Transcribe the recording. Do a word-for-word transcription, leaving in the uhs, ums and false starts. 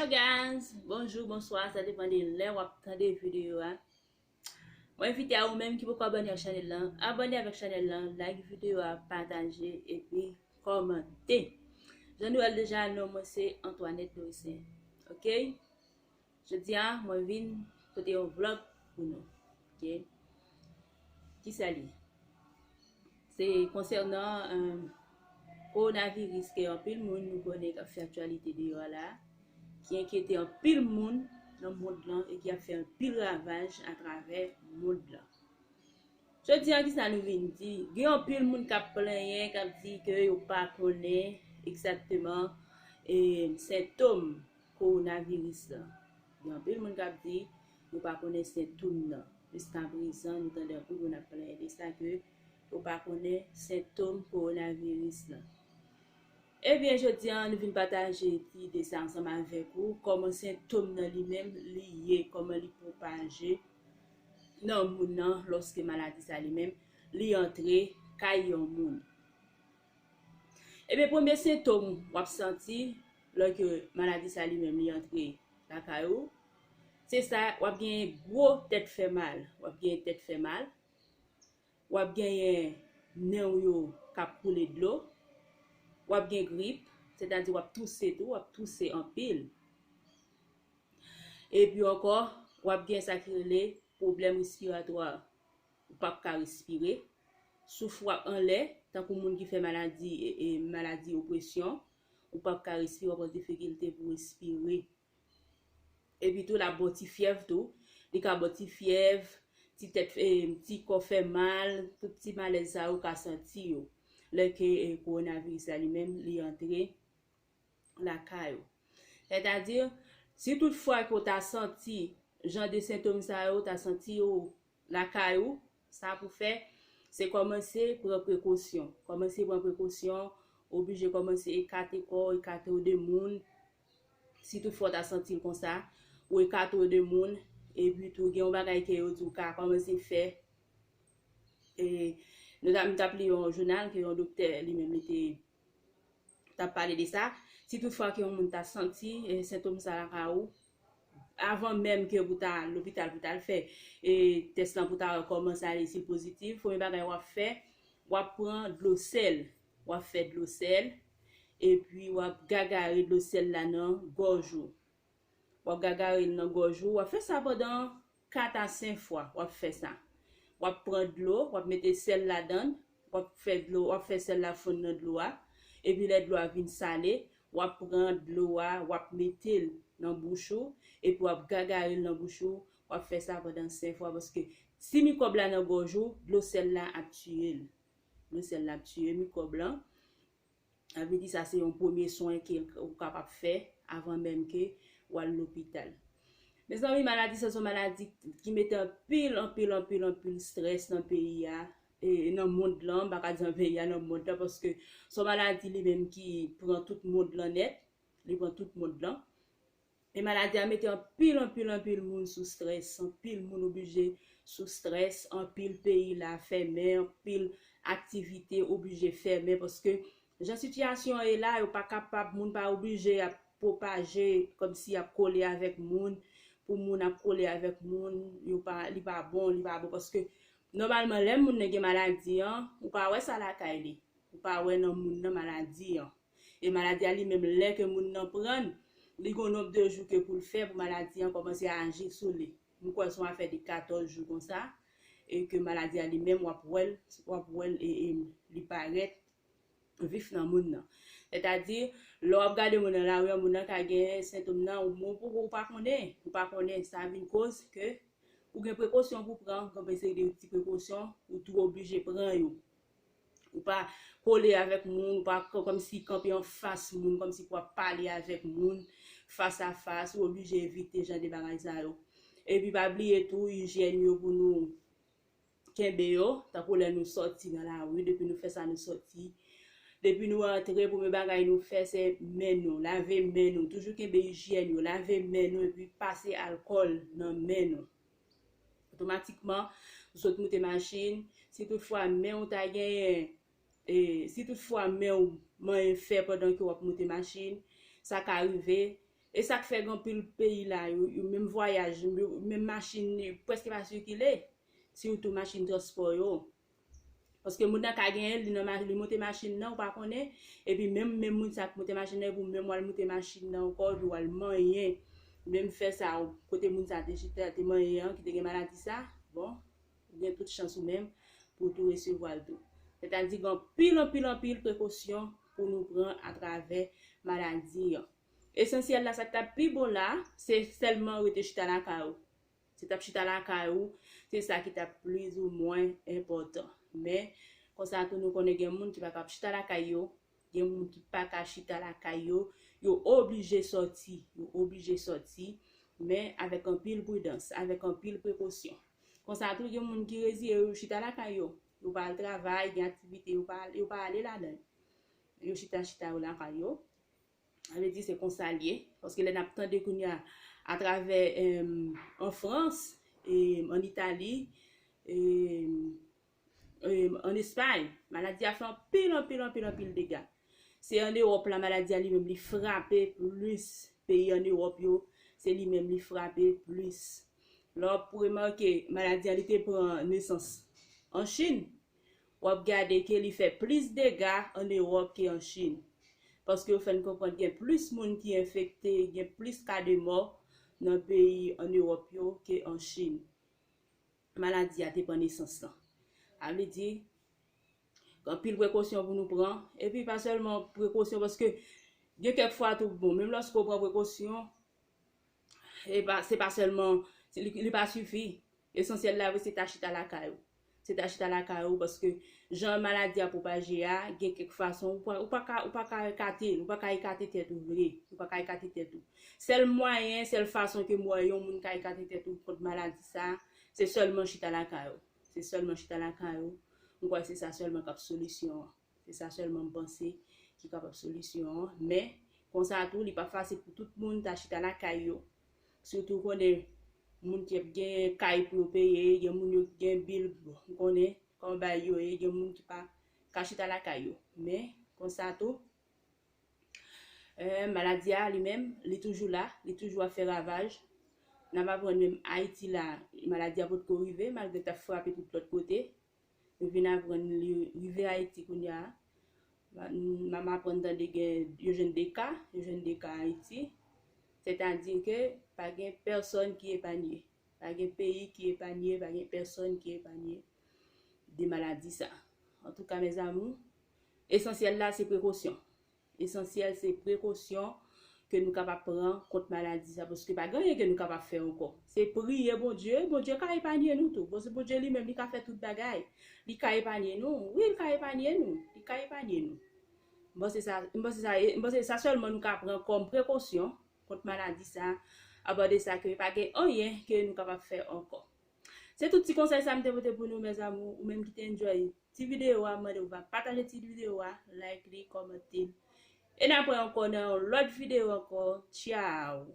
Guys, bonjou, bonswa, sa depann de lè w ap tande videyo a. Mwen envite a ou menm ki poko abòne ak chanèl lan, abòne avèk chanèl lan, like videyo a, pataje epi kòmante. Jan nou wè l deja, non mwen se Antoinette Dorissaint. Ok? Jodi a, mwen vin pote yon vlog pou nou. Ok? Kisa li? Se konsènan, eh, kowonaviris ke anpil moun nou konnen k ap fè aktyalite deyò a la, ki enkyete anpil moun nan mond lan e ki ap fè anpil ravaj atravè mond lan. Jodi a, kisa nou vin di? Gen anpil moun k ap plenyen, k ap di ke yo pa konnen egzakteman, eh, sentòm kowonaviris lan. Gen anpil moun k ap di yo pa konnen sentòm nan. Jiskaprezan, nou tande anpil moun ap plenyen de sa ke yo pa konnen sentòm kowonaviris lan. Ebyen, jodi a, nou vin pataje ti ide sa ansanm avèk ou, kòman sentòm nan li menm li ye, kòman li pwopaje nan moun nan lòske maladi sa li menm li antre kay yon moun. Ebyen, premye sentòm w ap santi lè ke maladi sa li menm li antre lakay ou, se sa, w ap gen gwo tèt fè mal, w ap gen tèt fè mal, w ap genyen nen w yo k ap koule dlo, w ap gen grip, sètadi w ap touse tou, w ap touse anpil. Epi ankò, w ap gen sa ki rele pwoblèm respiratwa. Ou p ap ka respire. Souf w ap anlè, tankou moun ki fè maladi, e, e, maladi opresyon. Ou p ap ka respire, w ap gen difikilte pou respire. Epi tou, l ap ba w ti fyèv tou. Li ka ba w ti fyèv, ti tèt, e, ti kò fè mal, tout ti malèz sa yo ou ka santi yo. Lè ke, e, kowonaviris la li menm, li antre lakay ou. Sètadi, si toutfwa ke w ta santi jan de sentòm sa yo, w ta santi yo lakay ou, sa pou fè, se kòmanse pran prekosyon. Kòmanse pran prekosyon, oblije kòmanse ekate kò w, ekate w de moun. Si toutfwa w ta santi l konsa, ou ekate w de moun, epi tou gen yon bagay ke yo di w ka kòmanse fè. E, nou ta, m t ap li yon jounal ke yon doktè li menm li te t ap pale de sa. Si toutfwa ke yon moun ta santi, e, sentòm sa lakay ou, avan menm ke pou ta al lopital pou ta al fè, e, tès lan pou ta wè kòman sa ye, si l pozitif, premye bagay w ap fè, w ap pran dlo sèl. W ap fè dlo sèl, epi w ap gagare dlo sèl la nan gòj ou. W ap gagare l nan gòj ou, w ap fè sa pandan kat a senk fwa, w ap fè sa. W ap pran dlo, w ap mete sèl ladan l, w ap fè dlo, w ap fè sèl la fonn nan dlo a, epi lè dlo a vin sale, w ap pran dlo a, w ap mete l nan bouch ou, epi w ap gagare l nan bouch ou, w ap fè sa pandan senk fwa, paske si mikwòb la nan gòj ou, dlo sèl la ap tiye l. Dlo sèl la ap tiye mikwòb lan. Sa vle di sa se yon premye swen ke ou kapab fè avan menm ke w al lopital. Mezanmi, maladi sa se yon maladi ki mete anpil, anpil, anpil, anpil strès nan peyi a, e nan mond lan, m pa ka di nan peyi a, nan mond lan, paske se yon maladi li menm ki pran tout mond lan nèt, li pran tout mond lan. E maladi a mete anpil, anpil, anpil moun sou strès, anpil moun oblije sou strès, anpil peyi la fèmen, anpil aktivite oblije fèmen, paske jan sitiyasyon an ye la, yo pa kapab, moun pa oblije ap pwopaje, kòmsi ap kole avèk moun, pou moun ap kole avèk moun, yo pa, li pa bon, li pa bon, paske nòmalman, lè moun nan gen maladi an, ou pa wè sa lakay li, ou pa wè nan moun nan maladi an. E maladi a li menm, lè ke moun nan pran l, li gen yon nonb de jou ke pou l fè pou maladi an kòmanse aji sou li. M kwè se yon afè de katòz jou konsa, e ke maladi a li menm, w ap wè l, w ap wè l, e, e li parèt vif nan moun nan. Sètadi, lè w ap gade moun nan lari an, moun nan ka gen sentòm nan, ou, ou, ou pa konnen, ou pa konnen, sa vin koz ke ou gen prekosyon pou pran, gen yon seri de ti prekosyon, ou tou oblije pran yo. Ou pa kole avèk moun, ou pa k-, kòmsi kanpe anfas moun, kòmsi pou w ap pale avèk moun fas a fas, ou oblije evite jan de bagay sa yo. Epi pa bliye tou, ijyèn yo pou nou kenbe yo, tankou lè nou sòti nan lari, depi nou fè sa nou sòti, depi nou antre, premye bagay nou fè se men nou, lave men nou, toujou kenbe ijyèn yo, lave men nou epi pase alkòl nan men nou. Otomatikman, ou sot moute machin, si toutfwa men w ta genyen, e, si toutfwa men w manyen fè pandan ke w ap moute machin, sa ka rive, E sa k fè gen anpil peyi la, yo, yo menm vwayaj, yo, menm machin, yo prèske pa sikile, sitou machin transpò yo. Paske moun nan ka genyen, li nan ma-, li monte machin nan, ou pa konnen, epi menm, menm moun sa k monte machin nan, epi ou menm w al moute machin nan ankò, epi w al manyen, menm fè sa, kote moun sa te chita, te manyen an, ki te gen maladi sa, bon, ou gen tout chans ou menm pou w tou resevwa l tou. Sètadi gen anpil, anpil, anpil prekosyon pou nou pran atravè maladi an. Esansyèl la, sa k t ap pi bon la, se sèlman rete chita lakay ou. Se t ap chita lakay ou, se sa ki t ap plizoumwen enpòtan. Men, konsa tou nou konnen gen moun ki pa ka chita lakay yo, gen moun ki pa ka chita lakay yo, yo oblije sòti, yo oblije sòti, men avèk anpil pridans, avèk anpil prekosyon. Konsa tou gen moun ki reziye yo chita lakay yo, yo pa al travay, gen aktivite, yo pa, yo pa ale ladan l. Yo chita, chita yo lakay yo. Sa vle di se konsa l ye. Paske lè n ap tande kounye a atravè, em, an Frans, em, an Itali, em, em, an Espay, maladi a fè anpil, anpil, anpil, anpil dega. Se an Ewòp la maladi a li menm li frape plis. Peyi an Ewòp yo, se li menm li frape plis. Lè w ap remake maladi a li te pran nesans an Chin, w ap gade ke li fè plis dega an Ewòp ke an Chin. Paske yo fè n konprann gen plis moun ki enfekte, gen plis ka de mò nan peyi an Ewòp yo ke an Chin. Maladi a te pran nesans lan. Sa vle di, gen anpil prekosyon pou nou pran. Epi pa sèlman prekosyon, paske gen kèk fwa tou, bon, menm lòske w pran prekosyon, e pa, se pa sèlman, se li, li pa sifi. Esansyèl la, vre, se ta chita lakay ou. Se ta chita lakay ou, paske jan maladi a pwopaje a, gen kèk fason, ou pa, ou pa ka, ou pa ka ekate l, ou pa ka ekate tèt ou vre, ou pa ka ekate tèt ou. Sèl mwayen, sèl fason ke m wè yon moun ka ekate tèt ou kont maladi sa, se sèlman chita lakay ou. Se sèlman chita lakay ou. M kwè se sa sèlman k ap solisyon an. Se sa sèlman m panse ki kapab solisyon an. Men, konsa tou, li pa fasil pou tout moun ta chita lakay yo. Sitou konnen moun ki ap gen kay pou yo peye, gen moun yo ki gen bil, bon, ou konnen kòman bagay yo ye, gen moun ki pa ka chita lakay yo. Men, konsa tou, eh, maladi a li menm, li toujou la, li toujou ap fè ravaj. N ap aprann menm Ayiti la, maladi a potko rive, malgre l t ap frape tout lòt kote. Nou vin aprann li rive Ayiti kounye a. M ap aprann tande gen, yo jwenn de ka, yo jwenn de ka Ayiti. Sètadi ke pa gen pèsòn ki epanye. Pa gen peyi ki epanye, pa gen pèsòn ki epanye de maladi sa. Antouka, mes amours, esansyèl la, se prekosyon. Esansyèl, se prekosyon ke nou kapab pran kont maladi sa, paske pa gen anyen ke nou kapab fè ankò. Se priye Bondye, Bondye ka epanye nou tou. Paske Bondye li menm, li ka fè tout bagay. Li ka epanye nou. Wi, li ka epanye nou. Li ka epanye nou. M panse sa, m panse sa, m panse sa sèlman nou ka pran kòm prekosyon kont maladi sa. Apa de sa, ke pa gen anyen ke nou kapab fè ankò. Se tout ti konsèy sa m te pote pou nou, mes amours. Ou menm ki te enjoy ti videyo a, m mande w pa pataje ti videyo a, like li, kòmante l. E n ap wè ankò nan yon lòt videyo ankò. Tchao!